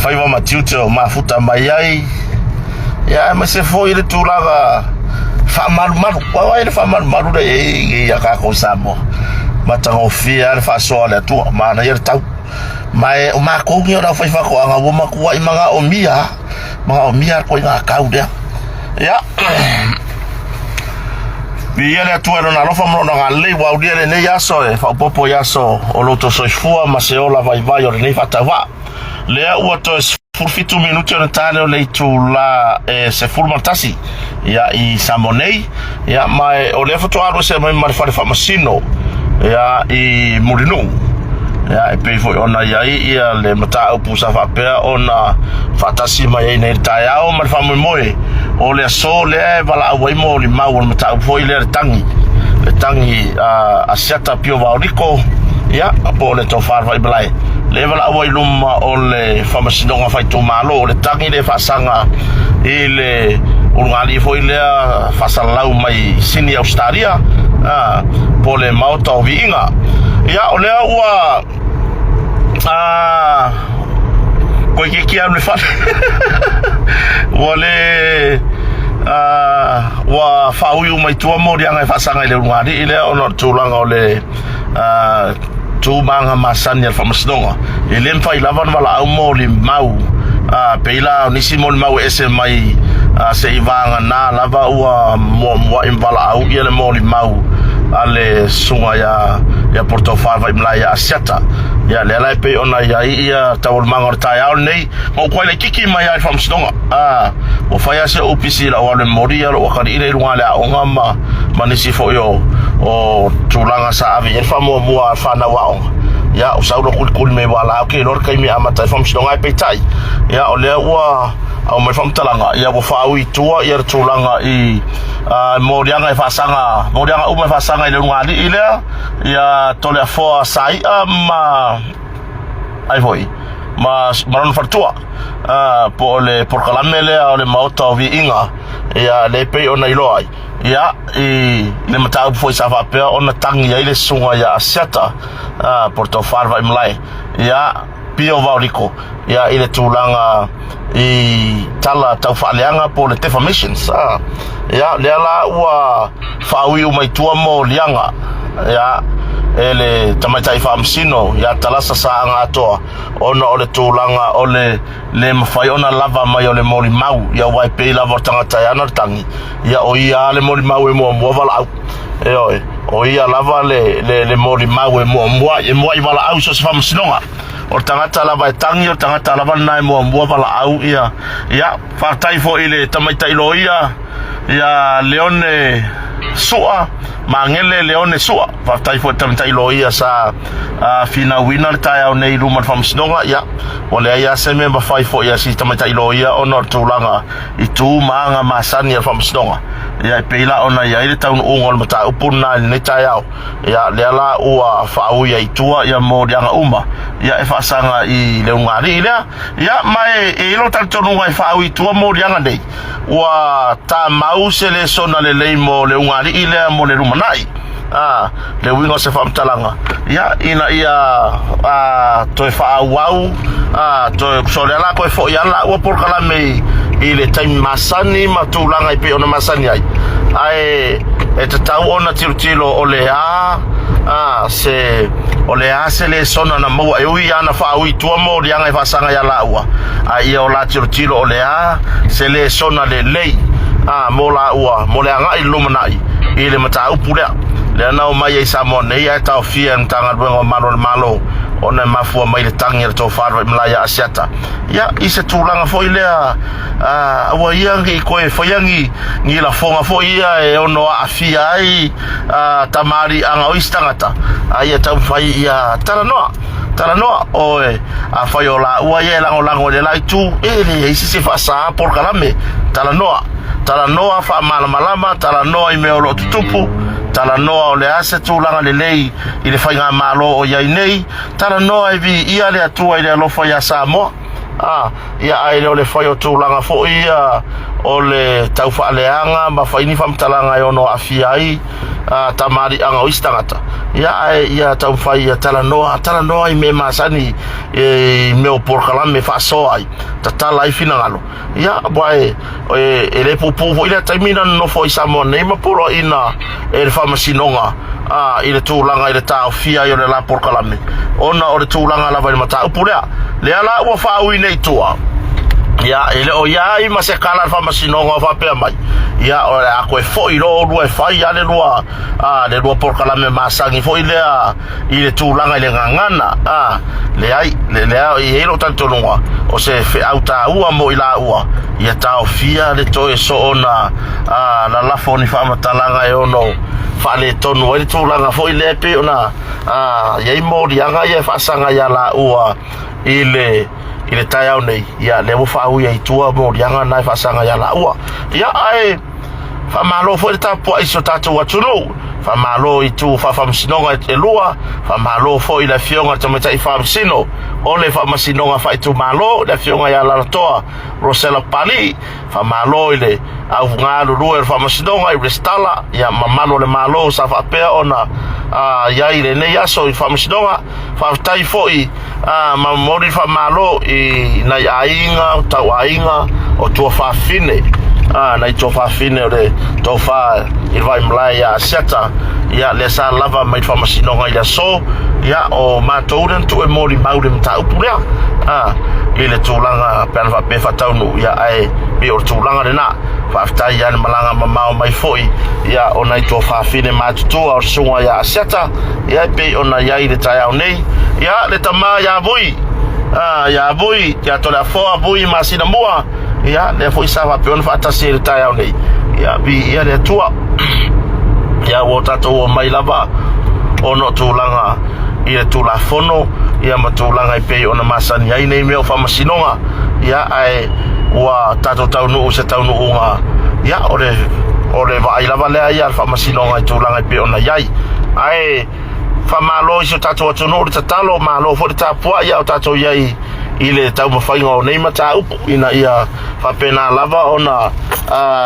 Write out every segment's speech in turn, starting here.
Faiva ma tiute o mafuta mai ai, ia aemaise foi le tulaga faamalumalu. Aua ai le faamalumalu lea e i ai a kākou i Samoa. Matagofie lava le faasoa a le Atua, manaia le tau. Ma e o makou nei o le aufaifaatoaga ua matuai manaomia lava, manaomia lava le ituaiga tau lea. Ia, viia le Atua i Lona alofa ma Lona agalelei ua aulia lenei aso e faaopoopo i aso o lo outou soifua ma se ola vaivai o lenei faatauvaa. Lea ua toe 17 minute ona ta lea o le itula e 11 ia i Samoa nei, ia ma e, o lea faatoa alu ese mai ma le fale faamasino ia i Mulinuu. Ia e pei foi ona i ai ia le mataupu sa faapea ona faatasi mai ai nei le taeao ma le faamoemoe o le aso lea e valaau ai molimau o le mataupu foi lea le tagi le tagi a Asiata Pio Vaoliko ia po o le Tofa Vaimalae lea e valaau ai luma o le Faamasinoga Faaitumalo o le tagi lea e faasaga i le ulugalii foi lea faasalalau mai Sini Ausetalia a, po o le Maota o Viiga. Ia o lea ua a, koe keiki alu le fale ua le a, ua faaui uma i tua moliaga e faasaga i le ulugalii lea ona o le tulaga o le a, tu ma aga masani a le faamasinoga. E le mafai lava ona valaau molimau a, pei la o nisi molimau e ese mai a, se i vagana lava ua muamuai ma valaau ia le molimau a le susuga ia ia Portofā Vaimalae ia Asiata. Ia lea la e pei ona i ai ia taualumaga o le taeao lenei, ma ua kuai laitiiti mai lava i le faamasinoga. A, ua fai lava si ou pisi i lau alu e momoli ia lou atalii lea i luga o le aoga ma ma nisi foi o, o tulaga sa ave i ai le faamuamua a le fanau aoga. Ia, o sau loa kulikuli mai ua la, ok, loa le taimi e amata ai faamasinoga ae peitai, ia, o lea ua aumai le faamatalaga, ia, ua faaui i tua ia le tulaga i uh, moliaga e faasaga, moliaga uma e faasaga i le ulugalii lea, ia Toleafoa Sai'a ma ai foi ma, ma lona faletua uh, po o le polokalame lea o le Maota o Viiga, ia, le pei ona iloa ai. Ia, i le mataupu foi sa faapea ona tagi ai le susuga ia Asiata, a, po o le Tofa le Vaimalae, ia, Pio Vaoliko, ia, i le tulaga i tala tau faaleaga po o le defamations, a, ia, lea la ua faauiu mai tua moliaga, ia, e le tamaitai faamasino ia Talasa Saaga Atoa, ona o le tulaga o le le mafai ona lava mai o le molimau, ia aua e pei lava o le tagata e ana le tagi, ia o ia lava le molimau e muamua valaau. Ioe, o ia lava le, le, le molimau e muamua, e muai valaau i so o se faamasinoga. O le tagata lava e tagi, o le tagata lava lena e muamua valaau, ia, ia, faafetai foi i le tamaitai loia, ia Leone Sua, Magele Leone Sua. Faafetai foi i le tamaitai loia sa uh, finauina le taeao nei i luma o le faamasinoga. Ia, ua leai lava se mea mafai foi a si tamaitai loia ona o le tulaga i tu ma aga masani a le faamasinoga. Ia, e pei la ona i ai le taunuuga o le mataupu lena i lenei taeao. Ia, lea la ua faaui ai i tua ia moliaga uma, ia e faasaga i le ulugalii lea. Ia, ma e, e i ai lou talitonuga e faaui i tua moliaga nei, ua tamau se lesona lelei mo le ulugalii lea mo le lumanai. A, le uiga o se faamatalaga, ia, ina ia a, toe faaauau, a, toe, so lea la toe foi lava laua polokalame i, i le taimi masani ma tulaga e pei ona masani ai. Ae e tatau ona tilotilo o le a, a, se, o le a se lesona na maua e ui ana faaui tua moliaga e faasaga ia laua, a ia o la tilotilo o le a se lesona lelei, a, mo laua, mo le agai i le lumanai i le mataupu lea. Lea na omai ai Samoa nei ae taofia e le Matagaluega o Malu a le Malo ona e mafua mai le tagi a le Tofa Vaimalae ia Asiata. Ia, i se tulaga foi lea, a, aua ia ne i toe faia ni, ni lafoga foi ia e ono aafia ai a, tamaliiaga o isi tagata, a ia taumafai ia talanoa, talanoa, oe, afai o laua ia e lagolago i le la itu, e leai se isi e faasa polokalame, talanoa, talanoa faamalamalama, talanoa i mea o lo o tutupu, talanoa o le a se tulaga lelei i le faigamalo o i ai nei, talanoa e viia le Atua i le alofa iā Samoa. A, ia ae le o le fai o tulaga foi ia o le tau faaleaga ma fai ni faamatalaga e ono aafia ai a, tamaliiaga o isi tagata. Ia, ae ia taumafai ia talanoa, talanoa i mea masani i mea o polokalame e faasoa ai, tatala ai finagalo. Ia, aua e, e, e le puupuu foi lea taimi na nonofo ai Samoa nei ma poloaiina e le Faamasinoga a, i le tulaga i le taofia ai o le la polokalame, ona o le tulaga lava i le mataupu lea. Lea la ua faaui nei i tua. Ia, e le o i ai ma se kala a le Faamasinoga o faapea mai, ia, o le a toe foi loa oulua e fai lava le lua, a, le lua polokalame masani foi lea i le tulaga i le gagana, a, leai, le, lea e i ai lou talitonuga, o se feau taua mo i laua, ia taofia le toe soona a, lalafo o ni faamatalaga e ono faaletonu ai le tulaga foi lea e pei ona a, i ai moliaga ia e faasaga iā laua i le i le taeao nei, ia lea ua faaui ai i tua moliaga na e faasaga iā laua. Ia, ae Faamalo foi le tapuai i si o tatou atunuu. Faamalo i itu faafaamasinoga e lua. Faamalo foi i le Afioga i le Tamaitai Faamasino o le Faamasinoga Faaitumalo, le Afioga ia Lalatoa Rosella Papalii. Faamalo i le au galulue o le Faamasinoga i Resitala, ia mamalu o le Malo sa faapea ona i ai i lenei aso i le Faamasinoga. Faafetai foi ma momoli le faamalo i nai aiga, tauaiga o tuafafine, nai tuafafine o le tofa i le Vaimalae ia Asiata, ia lea sa lava mai le faamasinoga i le aso, ia o matou lea na tuu e molimau i le mataupu lea, i le tulaga pe ana faapea e faataunuu, ia ae pei o le tulaga lena. Faafetai ia le malaga mamao mai foi ia o nai tuafafine matutua o le susuga ia Asiata, ia e pei ona i ai i le taeao nei. Ia, le tama ia Vui, ia Vui, ia Toleafoa Vui Masina Mua, ia, lea foi sa faapea ona faatasi ai i le taeao nei. Ia, viia le Atua. Ia, ua tatou omai lava ona o tulaga i le Tulafono, ia ma tulaga e pei ona masani ai nei mea o faamasinoga, ia, ae ua tatou taunuu i se taunuuga, ia, o le, o le vaai lava lea ia a le faamasinoga i tulaga e pei ona i ai. Ae faamalo i si o tatou atunuu le tatalo, malo foi le tapuai a o tatou i ai i le taumafaiga o nei mataupu ina ia faapena lava ona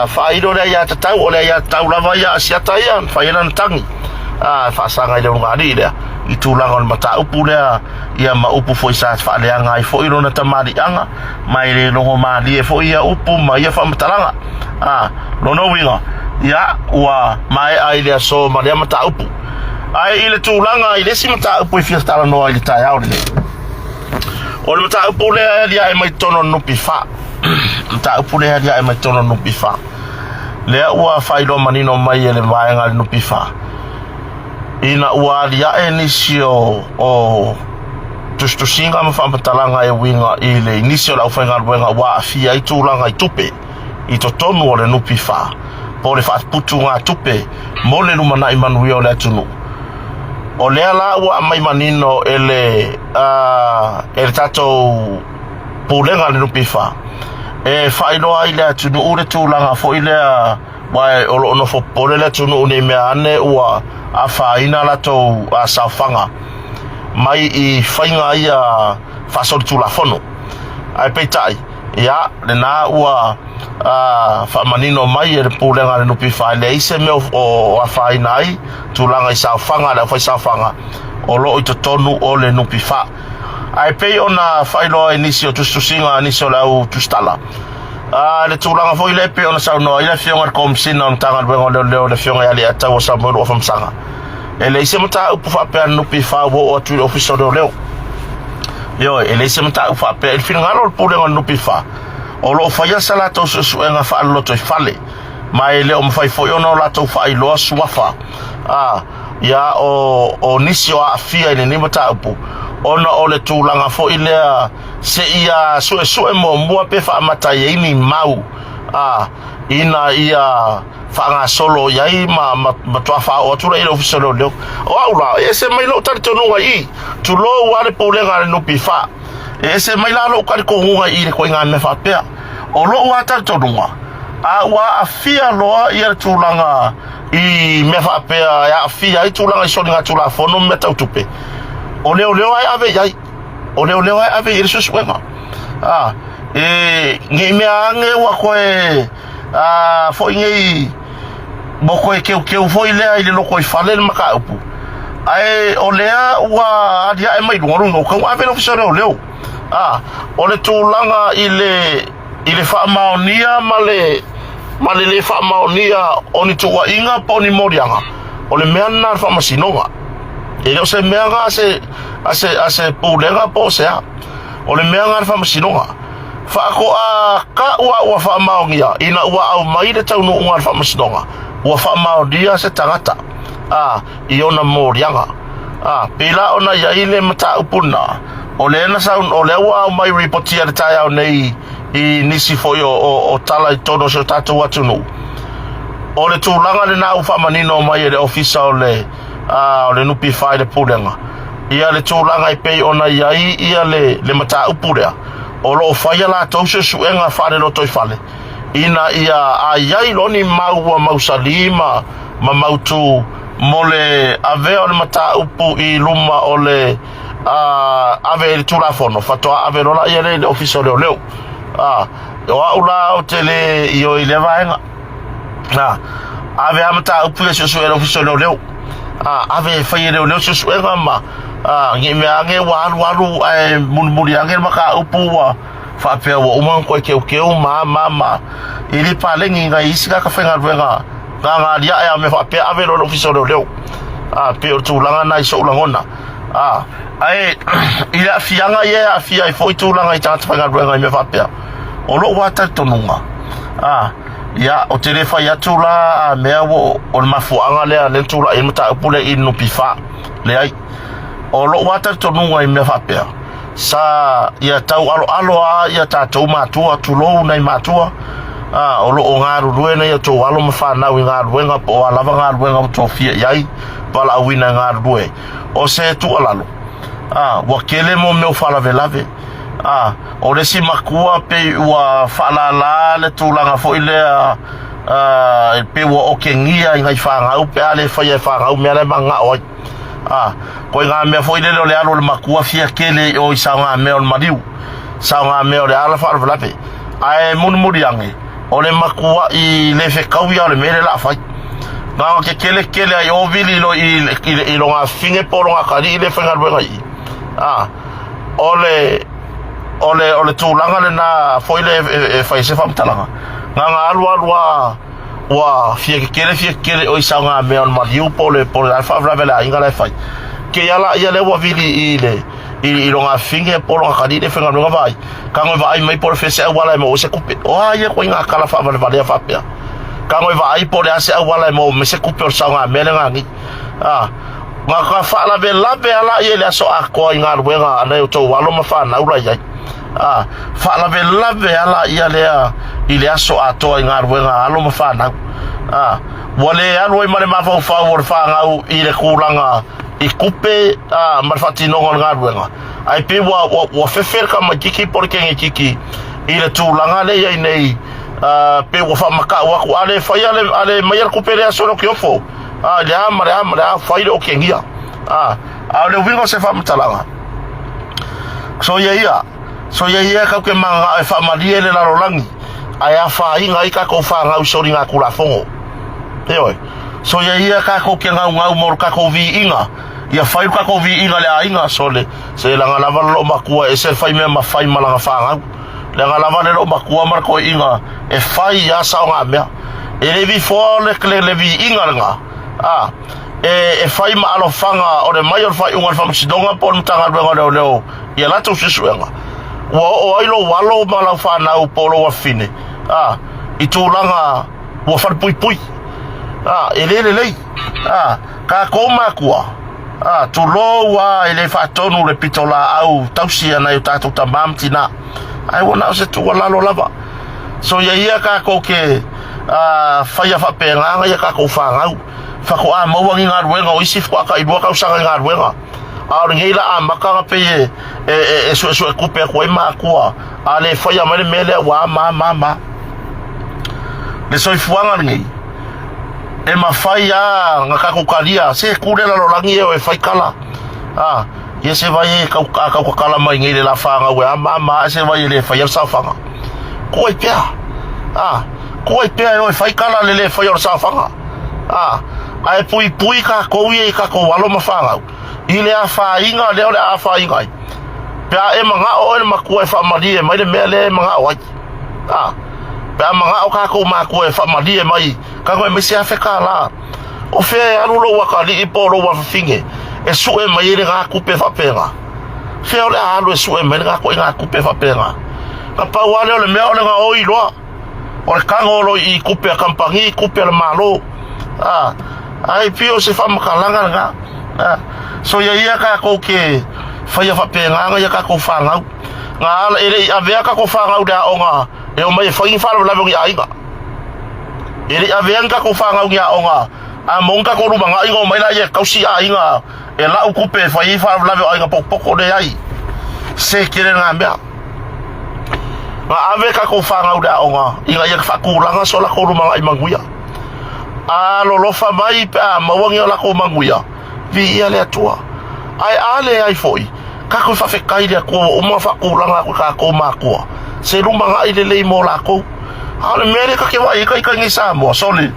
faailo le aiatatau, o le aiatatau lava ia a Asiata ia, fai ai lana tagi, faasaga i le ulugalii lea i tulaga o le mataupu lea, ia ma upu foi sa faaleaga ai foi lona tamaliiaga, ma e le logo malie foi ia upu ma ia faamatalaga. Lona uiga, ia, ua maea i le aso ma lea mataupu. Ae i le tulaga i le isi mataupu e fia talanoa i le taeao lenei, o le mataupu lea e aliae mai totonu o le NPF. Mataupu lea e aliae mai totonu o le NPF. Lea ua faailoa manino mai e le vaega a le NPF, ina ua aliae nisi o, o tusitusiga ma faamatalaga e uiga i le nisi o le aufaigaluega ua aafia ai tulaga i tupe i totonu o le NPF po o le faaputugatupe mo le lumanai manuia o le atunuu. O lea la ua aumai manino e le, uh, e le tatou pulega a le NPF e faailoa ai le atunuu le tulaga foi lea aua o lo o nofo popole le atunuu nei mea ane ua afaina latou saofaga mai i faiga ia faasolitulafono. Ae peitai, ia, lena ua faamanino mai e le Pulega a le NPF e leai se mea o afaina ai tulaga i saofaga a le aufaisaofaga o lo o i totonu o le NPF. Ae pei ona faailoa i nisi o tusitusiga a nisi o le au tusitala, a le tulaga foi lea e pei ona saunoa ai le Afioga i le Komesina o le Matagaluega o Leoleo le Afioga ia Leiataua Samuelu Afamasaga, e leai se mataupu faapea a le NPF ua oo atu i le Ofisa o Leoleo. Ioe, e leai se mataupu faapea. I le finagalo o le Pulega o le NPF, o lo o faia sa latou suesuega faalolotoifale, ma e le o mafai foi ona o latou faailoa suafa a ia o, o nisi o aafia i lenei mataupu, ona o le tulaga foi lea seia suesue muamua pe faamata i ai ni mau a ina ia faagasolo i ai ma matua faaoo atu lea i le Ofisa o Leoleo. O au la, e ese mai lou talitonuga i i, tulou lava le Pulega a le NPF, e ese mai la lou talitonuga i i le ituaiga mea faapea. O lou lava talitonuga, a ua aafia loa ia le tulaga i mea faapea e aafia ai tulaga i soligatulafono ma mea tau tupe, o leoleo lava e ave i ai. O leoleo lava e ave i ai le suesuega. A, e, ne i mea ane ua toe a, foi nei, ua toe keukeu foi lea i le lotoifale le mataupu. Ae o lea ua aliae mai luga luga, ua tau ave le Ofisa o Leoleo. A, o le tulaga i le, i le faamaonia ma le, ma le le faamaonia o ni tuuaiga po o ni moliaga, o le mea lena a le Faamasinoga. E le o se mea na a se, a se, a se pulega po o se a. O le mea lena a le Faamasinoga. Faatoa tau a ua faamaonia ina ua aumai le taunuuga a le Faamasinoga, ua faamaonia se tagata a i ona moliaga. A pei la ona i ai le mataupu lena, o lea na sau, o lea ua aumai ripotia i le taeao nei i nisi foi o, o, o tala i totonu o si o tatou atunuu. O le tulaga lena ua faamanino mai e le Ofisa o le, a, o le NPF i le Pulega, ia le tulaga e pei ona i ai ia le, le mataupu lea, o lo o fai a latou suesuega faalelotoifale ina ia a i ai loa ni mau ua mausali ma, ma mautu mo le avea o le mataupu i luma o le a, ave i le Tulafono, faatoa ave loa laia lea i le Ofisa o Leoleo. A, o au la ou te le ioe i lea vaega. A, ave a mataupu ia suesue e le Ofisa o Leoleo. A, ave e fai e leoleo suesuega ma a, ne i mea ane ua alu alu ae mulimuli ane le mataupu ua faapea ua uma ona toe teuteu ma ma ma. E le paleni nai isi tagata faigaluega na na aliae a mea faapea ave loa i le Ofisa o Leoleo. A, pei o le tulaga lena i so'u lagona. A, ae i le aafiaga ia e aafia ai foi tulaga i tagata faigaluega i mea faapea, o lo'u lava talitonuga, a, ia, ou te le fai atu la a mea ua o le mafuaaga lea lea na tulai ai le mataupu lea i le NPF. Leai. O lo'u lava talitonuga i mea faapea, sa ia taualoalo lava ia tatou matua, tulou nai matua, a, o lo o galulue nei outou alo ma fanau i galuega po o a lava galuega ua tofia i ai, valaauina e galulue. O se tuualalo, a, ua tele mo mea o faalavelave. A, o le isi matua pei ua faalala le tulaga foi lea, a, pei ua okegia i nai fanau pe a le faia e fanau mea la e mananao ai. A, koe ngā mea foi lele o le alo o le matua fia kele i o i saogamea o le maliu, saogamea o le ala faalavelave. Ae mulimuli ane, o le matuaʻi le fetau ia o le mea lea o le a fai. Na ona kekele kele ai o vili i lo, i, i, i loga fine po o loga atalii lea e faigaluega i i. A, o le, o le, o le tulaga lena foi lea e, e, e fai ai se faamatalaga. Na ona alu alu lava ua fia kekele fia kekele o i saogamea o le maliu po o le, po o le a le faalavelave a le aiga la e fai. Kei ala ia lea ua vili i le, i, i loga fine po o loga atalii lea e faigaluega vaai. Tago e vaai mai po o le fea se auala e maua ai se tupe. O a ia ituaiga tala faavalevalea faapea? Tago e vaai po o le a se auala e maua mai se tupe o le saogamea lea gani. A, na ka faalavelave lava laia i le aso atoa i galuega a nai outou alo ma fanau la i ai. A, faalavelave lava laia lea i le aso atoa i galuega a alo ma fanau. A, ua le alu ai ma le mafaufau o le fanau i le tulaga i tupe a, ma le faatinoga o le galuega. Ae pei ua, ua, ua fefe le tamaititi po o le teine-titi i le tulaga lea i ai nei, uh, pei ua faamatau atu, a le faia le, a le maia le tupe lea solo ke ofo, a, le a ma le a ma le a, fai le okegia. A, a o le uiga o se faamatalaga, so ia ia, so ia ia kau ke mangao e faamalie le lalolagi, ae afaina ai tatou fanau i soligatulafono. Ioe. So ia ia tatou ke gaugau mo le tatou viiga, Ia fai lo tatou viiga i le aiga, sole, se leaga lava le loomatua e ese le faimea ma fai ma lana fanau. Leaga lava le loomatua ma le toeaiina e fai lava saogamea. E le vifoa le, le, le viiga lena, a, e, e fai ma alofaga o le mai o le faaiuga a le Faamasinoga po o le Matagaluega o Leoleo i a latou suesuega. Ua oo ai lou alo ma lau fanau po o lou afafine, a, i tulaga ua falepuipui. A, e le lelei. A, Tatou matua, a, tulou a e le faatonu le pitolaau tausi a nai o tatou tamā ma tinā. Ae ua na o se tuualalo lava. So ia ia tatou ke a, faia faapena nai a tatou fanau. Faatoa maua ni galuega o isi faatoa tailua tausaga i galuega. A o lenei la amata na pei e, e, e, e suesue tupe atu ai matua. A le faia mai le mea lea ua a ma ma ma. Le soifuaga lenei, E mafai a na tatou talia se ku le lalolagi e o e fai kala a ia se vai e kau a kau kakala mai nei le la whangau e a ma ma se vai e le fai al saofanga ko ai pea a ko ai pea e o e fai kala le le fai o le saofanga a Ae puipui kākou ia i kākou alo ma whanau i le afaina lea o le a afaina ai. Pe a e manao oe le makua e faamalie mai le mea lea e manao ai. A, pe a manao kākou makua e faamalie mai, kago e mai se $1,000. O fea e alu lou atalii po o lou afafine e sue mai ai lena tupe faapena? Fea o le a alu e sue mai lena ituaiga tupe faapena? Na pau lava lea o le mea o le gaoi loa. O le tago o lo i kupe a kamupani, kupe a le Malo. A, ai pei o se faamatalaga lena. A, so ia ia kākou ke faia faapena ia kākou whanau. Ngā ala e le i avea kākou whanau le aoga e o mai e whai ni whalavelave o ni aiga. E le i avea ni kākou whanau ni aoga a mo ni kākou lumangai o mai la ia e kausi aiga e lau kupe e whai i whalavelave o aiga pokopoko le ai. Se kere ngā mea. Nga ave kākou whanau le aoga ina ia whaakūlanga so lako lumangai manuia. A lolofa mai pe a maua ni o lako manuia, vi ia le Atua. Ae a le ai foi, kākou whawhetai le Atua ua uma whaakūlanga aku kākou mākua. Se lumangai lelei mō lākou. A o le mea lea ka ke wai ika ika ngi Samoa, soli.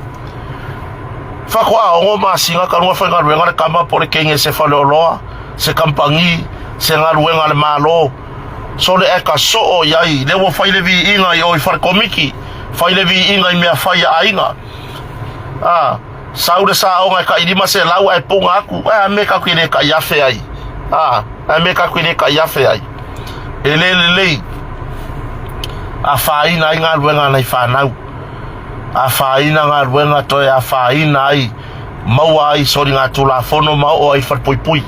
Whakoa ongo masina ka runga whaigaluega le kama po le kenge se whaleoloa, se kampangi, se galuega le Malo. Sole ae ka soo i ai, lea ua fai le viiga i o i falekomiki, fai le viiga i mea fai a aiga. A, sau le saoga e kai 500 ae punga aku, ae a me ka ke le kai afe ai. A, ae me ka ke le kai afe ai. E le lelei, afaina ai galuega a nai whanau. Afaina galuega toe afaina ai maua ai soli ngā tulafono ma oo ai whalepuipui.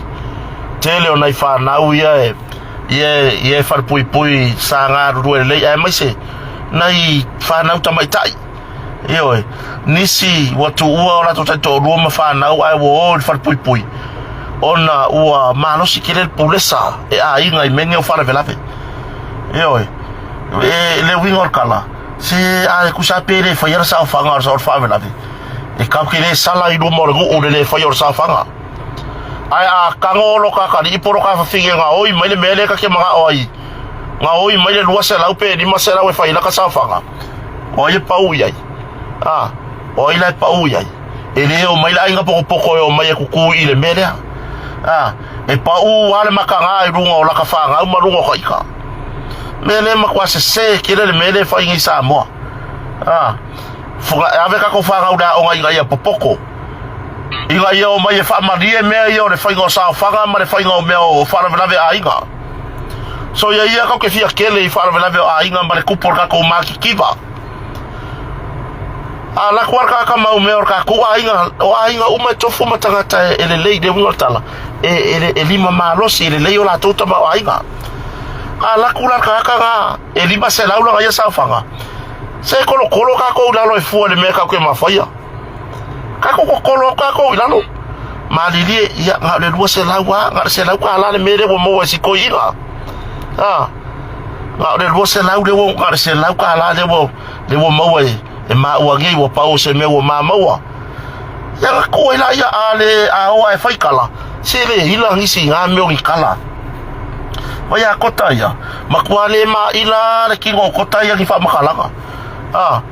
Tele o nai whanau ia e ia ia e whalepuipui sa ngā rurue lelei aemaise nai whanau tamaitai. Ioe, nisi ua tuua o latou taitoalua ma whanau ae ua o i le whalepuipui ona ua malosi tele le pulesa e aiga i mea nei o faalavelave. Ioe, e le uiga o le tala, se a e tusa pe le faia le saofaga o le faalavelave, e kau ke le sala i luma o le nuu le le faia o le saofaga. Ae a tago lo ka atalii po lo ka afafine gaoi mai le mea lea ta te manao ai, gaoi mai le 200 pe 500 e fai ai laka saofaga, o ai e pau i ai? A, o ai la e pau i ai? E le o mai le aiga pokopoko e o mai e kukū i le mea lea. A, e paū lava le makaga i luga o laka fanau ma luga o ka ika. Mea lea e matua sesē tele le mea lea e fai nei Samoa. A, e ave tatou fanau i le aoga ina ia popoko. Ina ia o mai e faamalie mea ia o le faiga o saofaga ma le faiga o mea o faalavelave aiga. So ia ia kau ke fia kele i faalavelave o aiga ma le kupu o le kakou makikiva. A lako ala ka mau mea o le kakou aiga, o aiga uma e tofu ma tagata e lelei le uiga o le tala, e lima malosi, e lelei o latou tama o aiga. A lako la le tagata na e 500 lana ia saofaga, se kolokolo kakou i lalo e fua i le mea kau ke mafaia. Kakou kokolo atu kakou i lalo. Malilie, ia, na o le 200 lava, na o le $100 le mea lea ua maua e si toeaina. A, na o le 200 lea ua, na o le $100 lea ua, lea ua maua e, e maua nei, ua pau o se mea ua mamaua. Ia na tuu ai laia, a le, a o ae fai tala, se le ila nisi i ngā mea o ni tala. Mai a kota ia, matua le maila le kino o kota ia ni whaamakalaga. A,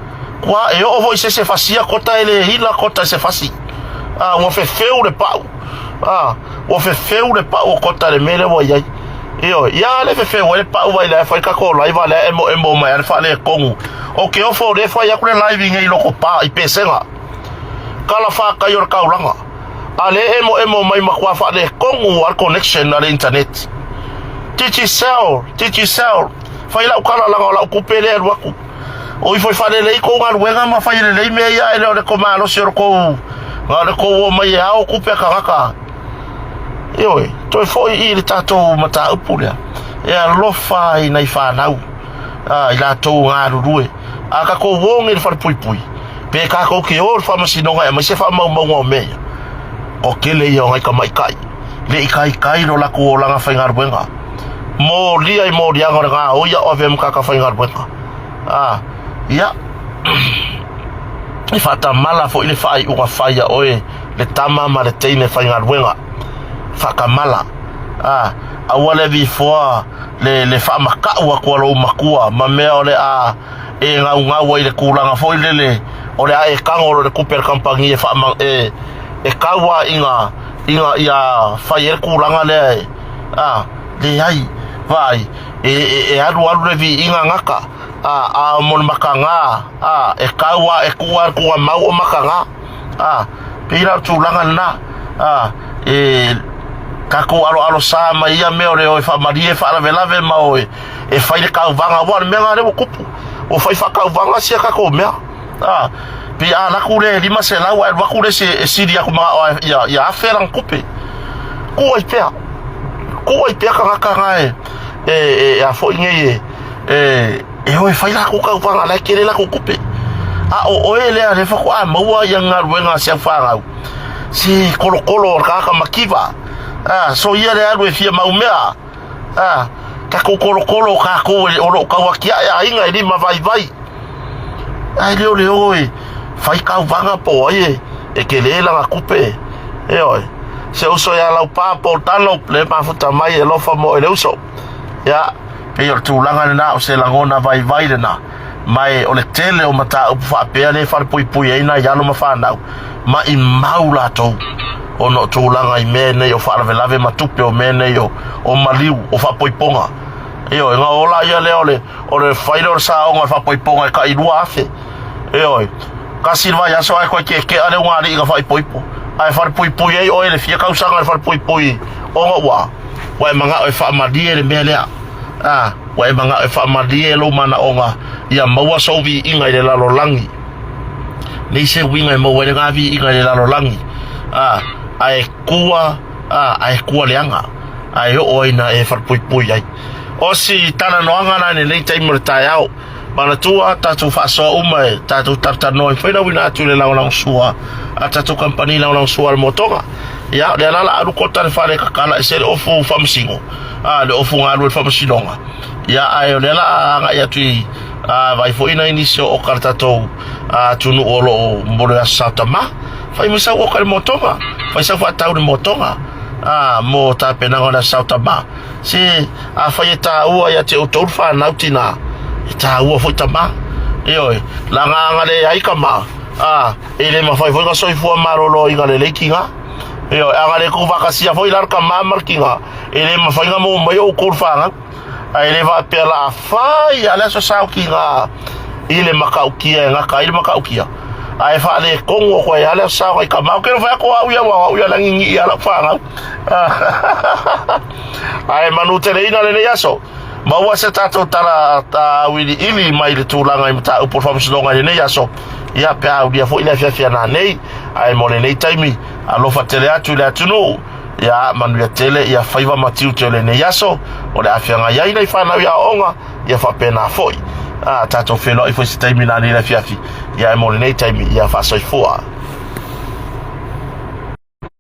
kua e oo foi se se fasia kota e le ila kota e se fasi. A, ua fefeu le pau. A, ua fefeu le pau o kota le mea lea ua i ai. Ioe, ia le fefeu ai le pau vai lea fai kako live a lea emo emo mai a le faaletonu. O ke ofo o lea fai aku le live i nei loko pa i Pesega. Kala whākai o le kaulanga. A le emo emo mai matua faaletonu a le connection a le internet. Digicel, Digicel, fai lau kala langa o lau kupe lea alu atu. O ifo i faalelei kou galuega ma fai lelei mea ia e le o le kou malosi o le kou, na o le kou o mai e ao kupe a tagata. Ioe, toe foi i le tatou mataupu lea. E alofa ai nai whanau, a, i latou galulue. A kakou o nei le whalepuipui, pe kakou ke o le whaamasinoga e aumai se faamaumauga o mea ia. O kele ia o ngai tamaitai, le i kaikai lo lakou olaga faigaluega. Molia i moliaga o le gaoi a o avea ma kaka faigaluega. A, ia, e faatamala foi le faaiuga fai a oe le tama ma le teine faigaluega. Faatamala. A, aua le avifoa le, le faamakau atu a lou matua ma mea o le a e gaugau ai i le tulaga foi lele o le a e tago loa i le tupe a le kamupani e faama, e, e kau a i ina ia fai ai le tulaga lea e, a, leai, vaai, e, e, e alualu le viiga gata, a, a mo le mataga, a, e kau a, e tuu a le tuugamau o mataga, a, pei la o le tulaga lena, a, e, tatou aloalo sa mai ia mea o le o e faamalie faalavelave ma o e, e fai le tauvaga, aua o le mea lena lea ua tupu, ua fai faatauvaga sia tatou mea. A, pei a alu atu le 500 ae alu atu le isi e sili atu ma ia, ia afe lana tupe. Tuu ai pea. Tuu ai pea tagata na e, e, e, a foi nei e, e, e o e fai latou tauvaga la e tele latou tupe. A o oe lea le faatoa maua ia galuega a si au fanau. Se kolokolo o le tagata mativa. A, so ia le alu e fia mau mea. A, tatou kolokolo kākou e o lo o tau atiae aiga e lima vaivai. Ae le o le o e fai tauvaga po o ai e, e tele lana tupe. Ioe. Se uso ia Laupa po o Talo, le mafuta mai e alofa mo e le uso. Ia, pei o le tulaga lena o se lagona vaivai lena. Ma e o le tele o mataupu faapea le falepuipui ai nai alo ma fanau, maimau latou ona o tulaga i mea nei o faalavelave ma tupe o mea nei o, o maliu, o faapoipoga. Ioe, na ola ia lea o le, o le fai lea o le saoga o le faapoipoga e tai 2,000. Ioe, tasi le vaiaso ae toe keekea le ugaalii na faaipoipo. Ae falepuipui ai oe le fia tausaga i le falepuipui ona ua, ua e manao e faamalie le mea lea. A, ua e manao e faamalie lou manaoga ia maua sou viiga i le lalolagi. Nei se uiga e maua ai lena viiga i le lalolagi. A, ae kua, a, ae kua leaga. Ae oo ai na e falepuipui ai. O si talanoaga la i lenei taimi o le taeao, manatua tatou faasoa uma e tatou talatalanoa e mafai ona uina atu i le lagolagosua a tatou kamupani lagolagosua a le motoga. Ia, o lea la o le a alu kota le fale e tatala ese le ofu faamasino, a, le ofu galue i le faamasinoga. Ia, ae o lea la a agai atu i a, vaai foi nai nisi o oka a le tatou atunuu o lo o mo le Aso Sa Tama. Fai mai sau oka i le motoga, fai sau faatau i le motoga, a, mo tapenaga o le Aso Sa Tama. Se, afai e taua ia te outou le fanau tinā, e taua foi tamā. Ioe, laga aga leai kamā, a, e le mafai foi ona soifua maloloina lelei kinā. Ioe, aga le tuuvakasia foi la le kamā ma le kinā, e le mafai ona maua mai outou le fanau. Ae le faapea la fai a le aso sao kinā i le matautia e gata ai le matautia. Ae faaletonu atu ai lava le aso sao nai kamā. Ou te le fai atu o au ia, aua o au ia lagigii a lau fanau. Ae manuteleina lenei aso. Maua se tatou tala auiliili mai le tulaga i mataupu o le faamasinoga i lenei aso. Ia, pe a aulia foi le afiafi a nanei. Ae mo lenei taimi, alofa tele atu i le atunuu. Ia, manuia tele ia faiva ma tiute o lenei aso. O le a feagai ai nai fanau i aoaoga, ia faapena foi. A, tatou feiloai foi se taimi nanei le afiafi. Ia, ae mo lenei taimi, ia faasoifua.